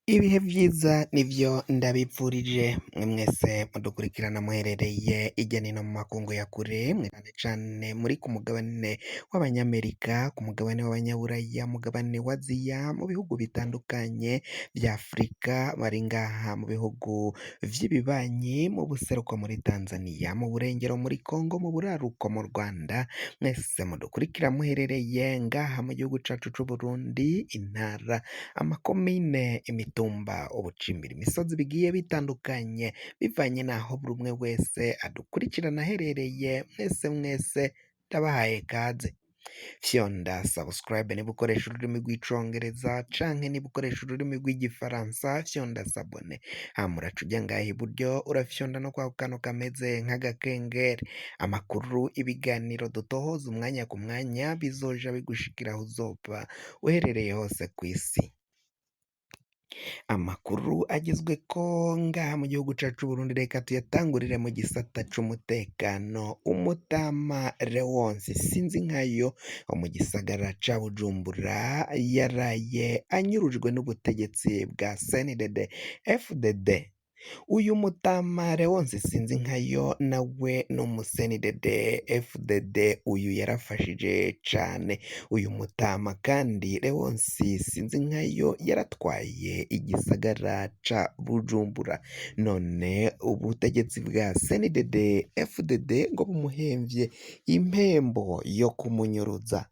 Ibihe vyiza nivyo ndabipfurije mwe mwese mudukurikirana muherereye irya nino mu makungu ya kure, mwe cane cane muri ku mugabane w'abanyamerika, ku mugabane w'abanyaburaya, mugabane wa Aziya, mu bihugu bitandukanye vya Afurika, bari ngaha mu bihugu vy'ibibanyi, mu buseruko muri Tanzania, mu burengero muri Kongo, mu buraruko mu Rwanda, mwese mudukurikira muherereye ngaha mu gihugu cacu c'Uburundi, intara, amakomine, imitumba, ubucimbiri, imisozi bigiye bitandukanye, bivanye n'aho buri umwe wese adukurikirana aherereye, mwese mwese ndabahaye kaze. Fyonda subscribe niba ukoresha ururimi rw'icongereza canke niba ukoresha ururimi rw'igifaransa, fyonda s'abonner. Hama uraca uja ngaha iburyo, urafyonda no kwako kantu kameze nk'agakengeri. Amakuru, ibiganiro dutohoza umwanya ku mwanya bizoja bigushikira aho uzoba uherereye hose kw'isi. Amakuru agezweko ngaha mu gihugu cacu c'Uburundi, reka tuyatangurire mu gisata c'umutekano. Umutama Leonce Sinzinkayo wo mu gisagara ca Bujumbura yaraye anyurujwe n'ubutegetsi bwa CNDD FDD. Uyu mutama Leonce Sinzinkayo nawe ni umu CNDD FDD, uyu yarafashije cane. Uyu mutama kandi Leonce Sinzinkayo yaratwaye igisagara ca Bujumbura, none ubutegetsi bwa CNDD FDD ngo bumuhemvye impembo yo kumunyuruza.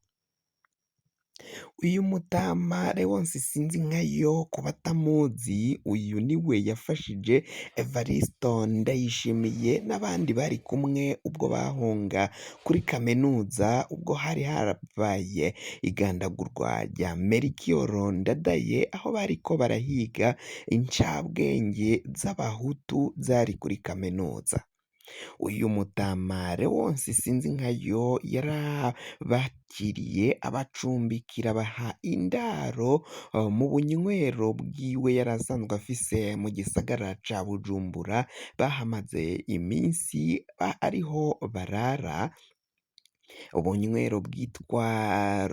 Uyu mutama Leonce Sinzinkayo, ku batamuzi, uyu niwe yafashije Evaristo Ndayishimiye n'abandi bari kumwe ubwo bahunga kuri kaminuza, ubwo hari harabaye igandagurwa rya Melchior Ndadaye, aho bariko barahiga incabwenge z'abahutu zari kuri kaminuza. Uyu mutama Leonce Sinzinkayo yarabakiriye, abacumbikira, abaha indaro mu bunywero bwiwe yari asanzwe afise mu gisagara ca Bujumbura. Bahamaze iminsi ariho barara, ubunywero bwitwa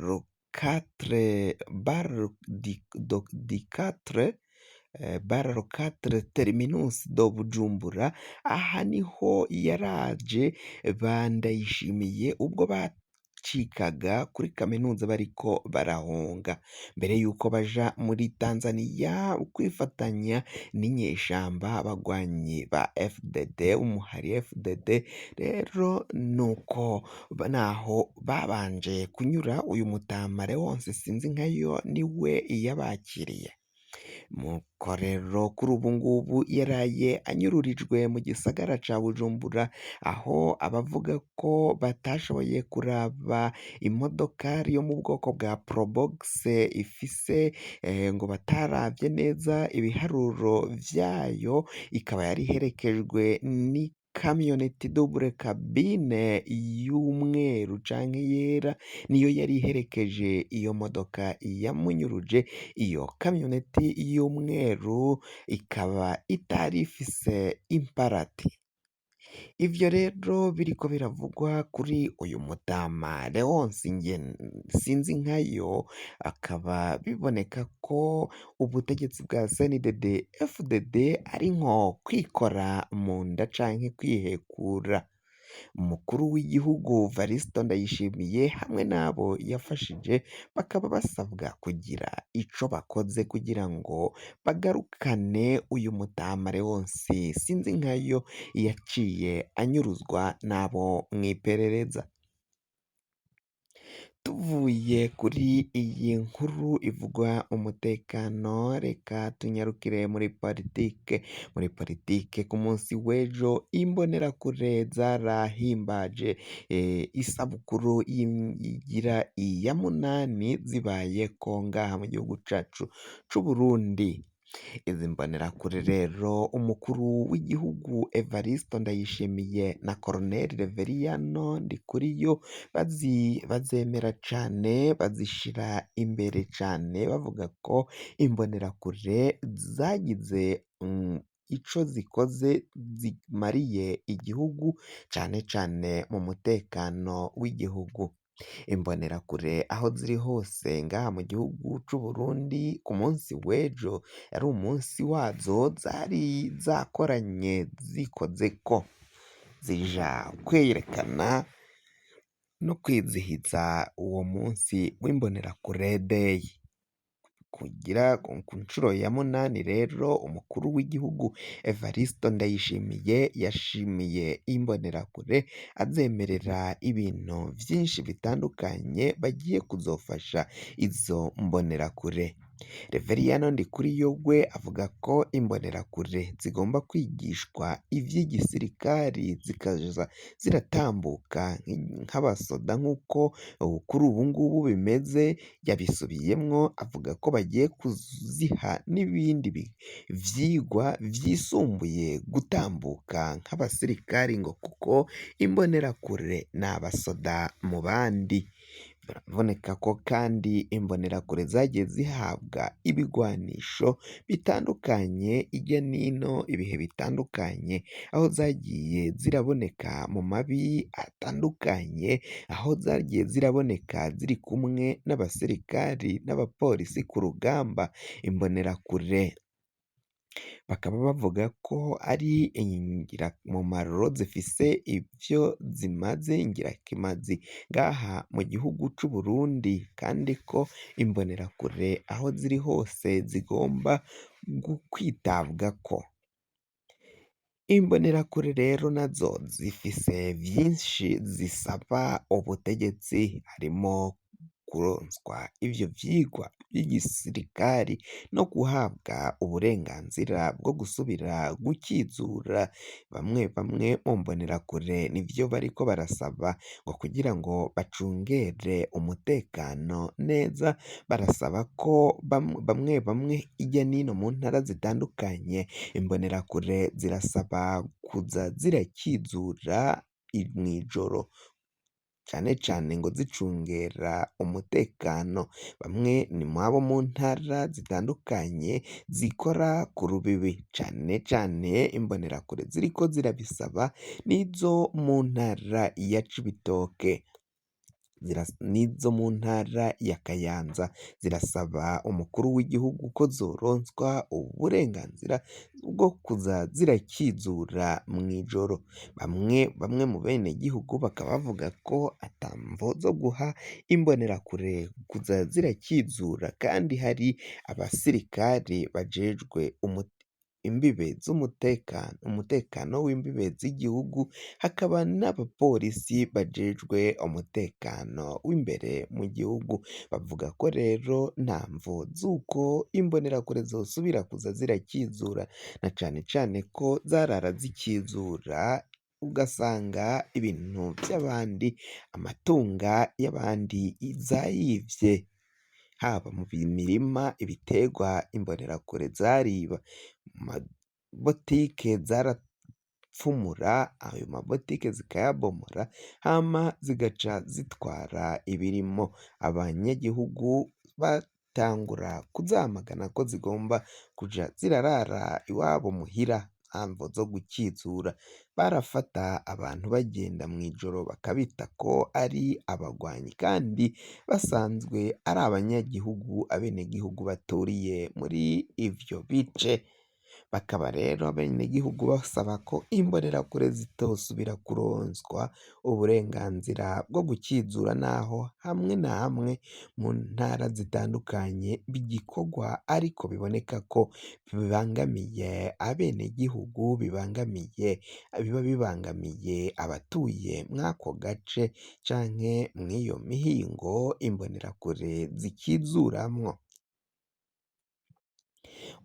Rocatre Bar di Quatre Bar Rocatre Terminus do Bujumbura. Aha niho yaraje ba Ndayishimiye ubwo bacikaga kuri kaminuza bariko barahunga, mbere yuko baja muri Tanzania kwifatanya n'inyeshamba, abagwanyi ba FDD, umuhari FDD. Rero nuko naho babanje kunyura, uyu mutama Leonce Sinzinkayo niwe yabakiriye. Nuko rero kuri ubu ngubu yaraye anyururijwe mu gisagara ca Bujumbura, aho abavuga ko batashoboye kuraba imodokari yo mu bwoko bwa Probox ifise ngo bataravye neza ibiharuro vyayo, ikaba yari iherekejwe n'ikamyoneti double cabine y'umweru canke yera, niyo yari iherekeje iyo modoka yamunyuruje. Iyo kamyoneti y'umweru ikaba itari ifise imparati. Ivyo rero biriko biravugwa kuri uyu mutama Leonce Sinzinkayo, akaba biboneka ko ubutegetsi bwa CNDD FDD ari nko kwikora mu nda canke kwihekura. Umukuru w'igihugu Varisito Ndayishimiye hamwe n'abo yafashije bakaba basabwa kugira ico bakoze kugira ngo bagarukane uyu mutama Leonce Sinzinkayo yaciye anyuruzwa n'abo mw'iperereza. Tuvuye kuri iyi nkuru ivugwa umutekano, reka tunyarukire muri politike. Muri politike, ku munsi w'ejo imbonerakure zarahimbaje isabukuru igira iya munani zibayeko ngaha mu gihugu cacu c'Uburundi. Izi mbonerakure rero, umukuru w'igihugu Evaristo Ndayishimiye na Colonel Reveriyano Ndikuriyo bazemera cane, bazishira imbere cane, bavuga ko imbonerakure zagize ico zikoze zimariye igihugu, cane cane mu mutekano w'igihugu. Imbonerakure aho ziri hose ngaha mu gihugu c'Uburundi, ku munsi w'ejo yari umunsi wazo, zari zakoranye zikozeko, zija kwerekana no kwizihiza uwo munsi w'imbonerakure day. Kugira ku ncuro ya munani rero, umukuru w'igihugu Evaristo Ndayishimiye yashimiye imbonerakure, azemerera ibintu vyinshi bitandukanye bagiye kuzofasha izo mbonerakure. Reveriyano Ndikuriyo we avuga ko imbonerakure zigomba kwigishwa ivy'igisirikari, zikaza ziratambuka nk'abasoda nk'uko kuri ubu ngubu bimeze. Yabisubiyemwo avuga ko bagiye kuziha n'ibindi vyigwa vyisumbuye gutambuka nk'abasirikari, ngo kuko imbonerakure ni abasoda mu bandi. Biraboneka ko kandi imbonerakure zagiye zihabwa ibigwanisho bitandukanye hirya nino, ibihe bitandukanye, aho zagiye ziraboneka mu mabi atandukanye, aho zagiye ziraboneka ziri kumwe n'abasirikari n'abapolisi ku rugamba. Imbonerakure bakaba bavuga ko ari ingirakamaro, zifise ivyo zimaze ingirakimazi ngaha mu gihugu c'Uburundi, kandi ko imbonerakure aho ziri hose zigomba kwitabwako. Imbonerakure rero nazo zifise vyinshi zisaba ubutegetsi, harimo kuronswa ivyo vyigwa vy'igisirikari no guhabwa uburenganzira bwo gusubira gukizura. Bamwe bamwe mu mbonerakure nivyo bariko barasaba, ngo kugira ngo bacungere umutekano neza. Barasaba ko bamwe bamwe hirya nino mu ntara zitandukanye, imbonerakure zirasaba kuza zirakizura mw'ijoro, cane cane ngo zicungera umutekano. Bamwe ni abo mu ntara zitandukanye zikora ku rubibi, cane cane imbonerakure ziriko zirabisaba n'izo mu ntara ya Cibitoke n'izo mu ntara ya Kayanza, zirasaba umukuru w'igihugu ko zoronswa uburenganzira bwo kuza zirakizura mw'ijoro. Bamwe bamwe mu benegihugu bakaba bavuga ko ata mvo zo guha imbonerakure kuza zirakizura, kandi hari abasirikari bajejwe imbibe z'umutekano, umutekano w'imbibe z'igihugu, hakaba n'abapolisi bajejwe umutekano w'imbere mu gihugu. Bavuga ko rero nta mvo z'uko imbonerakure zosubira kuza zirakizura, na cane cane ko zarara zikizura, ugasanga ibintu vy'abandi, amatunga y'abandi zayivye, haba mu mirima ibiterwa imbonerakure zariba, mu mabotike zarapfumura ayo mabotike zikayabomora, hama zigaca zitwara ibirimo. Abanyagihugu batangura kuzamagana ko zigomba kuja zirarara iwabo muhira, ntamvo zo gukizura. Barafata abantu bagenda mw'ijoro bakabita ko ari abagwanyi, kandi basanzwe ari abanyagihugu, abenegihugu baturiye muri ivyo bice. Bakaba rero abenegihugu basaba ko imbonerakure zitosubira kuronswa uburenganzira bwo gukizura, naho hamwe na hamwe mu ntara zitandukanye bigikorwa, ariko biboneka ko bibangamiye abenegihugu, bibangamiye biba bibangamiye abatuye mw'ako gace canke mw'iyo mihingo imbonerakure zikizuramwo.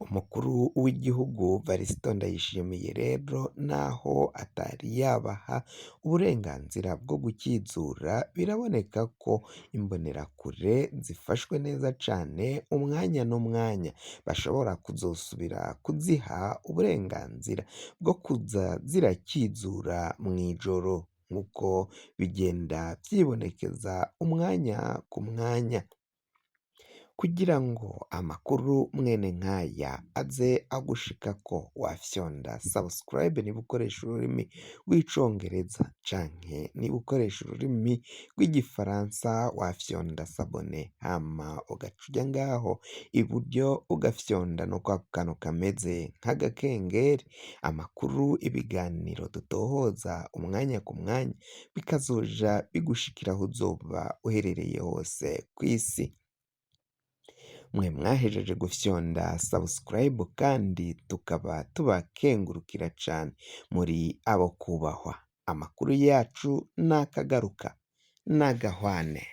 Umukuru w'igihugu Varisito Ndayishimiye rero, naho atari yabaha uburenganzira bwo gukizura, biraboneka ko imbonerakure zifashwe neza cane, umwanya n'umwanya bashobora kuzosubira kuziha uburenganzira bwo kuza zirakizura mw'ijoro, nk'uko bigenda vyibonekeza umwanya ku mwanya. Kugira ngo amakuru mwene nkaya aze agushikako, wafyonda subscribe niba ukoresha ururimi rw'icongereza, canke niba ukoresha ururimi rw'igifaransa wafyonda s'abonner, hama ugaca uja ngaho iburyo ugafyonda no kwa kantu kameze nk'agakengeri, amakuru, ibiganiro dutohoza umwanya ku mwanya bikazoja bigushikira aho uzoba uherereye hose kw'isi. Mwe mwahejeje gufyonda subscribe kandi tukaba tubakengurukira cane, muri abo kubahwa. Amakuru yacu nakagaruka nagahwane.